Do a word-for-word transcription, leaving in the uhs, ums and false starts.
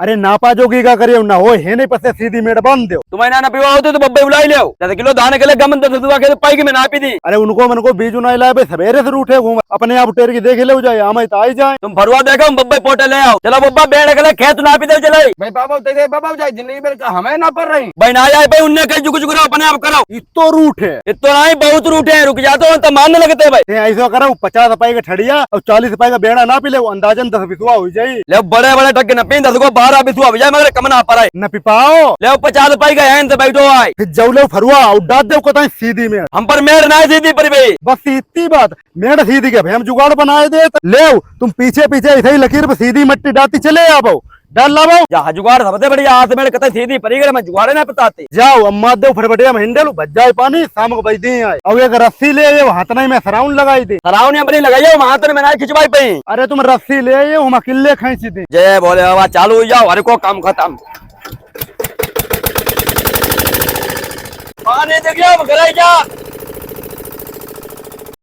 अरे नापा जोगी का करियो ना हो, है नहीं पसे सीधी मेड़ बांध दो। तुम्हें ना, ना पिवा होते तो बब्बे बुलाई ले। दस किलो धान के लिए गमन दस दुआ के पाई के मैं नापी दी। अरे उनको मन को बीजू ना लाए बे, सवेरे से रूठे घूम, अपने आप टेर के देख ले जाए, हमें तो आई जाए। तुम फरुआ देखो, हम बब्बे पोटे ले आओ। चलो बब्बा, बेड़ के लिए खेत नापी दे चलो। भाई बाबा, ते दे बाबा जाए, जिंदगी भर का हमें ना पर रही। भाई ना आए भाई, उनने कहीं जुग जुग रहो, अपने आप करो। इतो रूठ है। इतो नहीं, बहुत रूठ है, रुक जा तो, तो मारने लगते भाई। ते ऐसा करो, पचास रुपए का ठड़िया और चालीस रुपए का बेड़ा ना पी ले, वो अंदाजन दस बिसवा हो जाई। ले बड़े बड़े टक के न पी, दस को बारह बिसवा हो जाए, मगर कम ना पड़े। न पिपाओ। ले पचास रुपए का है, इनसे बैठो आए। फिर जाऊ ले फरुआ, और डाल दे को ताई सीधी में। हम पर मेड़ ना है सीधी पर भी। बस इतनी बात, मेड़ सीधी के भाई हम जुगाड़ बनाए दे। ले तुम पीछे पीछे ऐसे ही लकीर पर सीधी मट्टी डालती चले आओ। डाल लावो। या जुगाड़ सबसे बढ़िया, हाथ में कतई सीधी परी गए, मैं जुगाड़े ना बताते। जाओ, अम्मा देव फटफटिया में हिंडल, बच जाए पानी, शाम को बज दी आए। अब एक रस्सी ले आयो, हाथ नहीं में सराउन लगाई दे। सराउन अपनी लगाइयो, वहां तो मैं ना खिंचवाई पाई। अरे तुम रस्सी ले आयो, हम अकेले खींच दे। जय भोले बाबा, चालू हो जाओ, हर को काम खत्म। पानी देखियो, अब घरे जा।